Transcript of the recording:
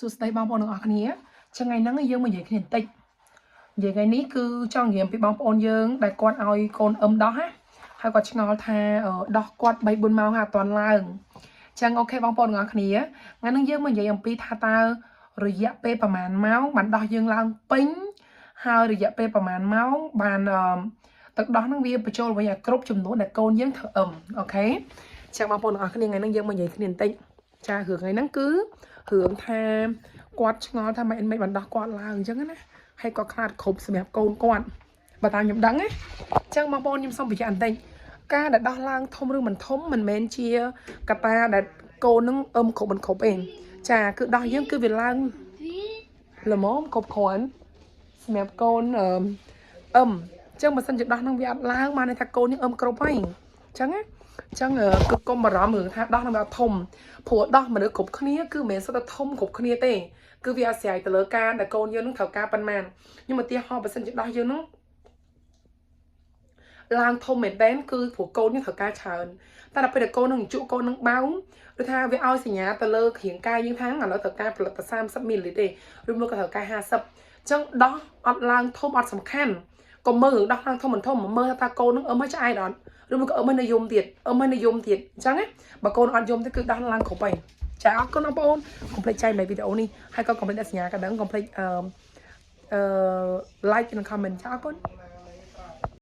សួស្តីបងប្អូនទាំងអស់គ្នាចឹងថ្ងៃហ្នឹងយើងមកនិយាយគ្នាបន្តិចនិយាយថ្ងៃនេះគឺចង់និយាយអំពីបងប្អូនយើងដែលគាត់ឲ្យកូនអឹមដោះណាហើយគាត់ឆ្ងល់ថាដោះគាត់3 4ម៉ោងហើយអត់ទាន់ឡើងចឹង okay បងប្អូនទាំងអស់គ្នាថ្ងៃហ្នឹងយើងមកនិយាយអំពីថាតើរយៈពេលប្រហែលម៉ោងបានដោះយើងឡើងពេញហើយរយៈពេលប្រហែលម៉ោងបានអឺទឹកដោះហ្នឹងវាបញ្ចូលវិញឲ្យគ្រប់ចំនួនដែលកូនយើងធ្វើអឹម okay ចឹងបងប្អូនទាំងអស់គ្នាថ្ងៃហ្នឹងយើងមកនិយាយគ្នាបន្តិចចារឿងថ្ងៃហ្នឹងគឺរឿងថាគាត់ឆ្ងល់ថាមិនមិនបានដោះគាត់ឡើងអញ្ចឹងណាហើយគាត់ខ្លាចគ្រប់សម្រាប់កូនគាត់បើតាមខ្ញុំដឹងណាអញ្ចឹងបងប្អូនខ្ញុំសូមបញ្ជាក់បន្តិចការដែលដោះឡើងធំឬមិនធំមិនមែនជាកត្តាដែលកូននឹងអឹមគ្រប់មិនគ្រប់ទេចាគឺដោះយើងគឺវាឡើងល្មមគ្រប់គ្រាន់សម្រាប់កូនអឺអឹមអញ្ចឹងបើសិនជាដោះនឹងវាអត់ឡើងបានន័យថាកូនយើងអឹមគ្រប់ហើយអញ្ចឹងណាអញ្ចឹងគឺកុំបារម្ភរឿងថាដោះនឹងវាអត់ធំព្រោះដោះមនុស្សគ្រប់គ្នាគឺមិនមែនសុទ្ធតែធំគ្រប់គ្នាទេគឺវាអាស្រ័យទៅលើការដែលកូនយើងនឹងត្រូវការប៉ុន្មានខ្ញុំឧទាហរណ៍បើសិនជាដោះយើងនឹងឡើងធំមែនតើគឺព្រោះកូនយើងត្រូវការច្រើនតែដល់ពេលដែលកូននឹងជក់កូននឹងបោងឬថាវាឲ្យសញ្ញាទៅលើគ្រាងកាយយើងថាឥឡូវត្រូវការផលិតតែ30មីលីលីត្រទេឬមួយក៏ត្រូវការ50អញ្ចឹងដោះអត់ឡើងធំអត់សំខាន់កុំមើលរឿងដោះឡើងធំមិនធំមើលថាកូននឹងអឹមឲ្យឆ្អែតអត់ឬមួយក៏អឹមឲ្យនៅយំទៀតអឹមឲ្យនៅយំទៀតអញ្ចឹងណាបើកូនអត់យំទេគឺដោះឡើងគ្រប់ហើយចាអរគុណបងប្អូនកុំភ្លេចចែករំលែកវីដេអូនេះហើយក៏កុំភ្លេចដាក់សញ្ញាកណ្ដឹងកុំភ្លេចអឺអឺ like និង comment ចាអរគុណ។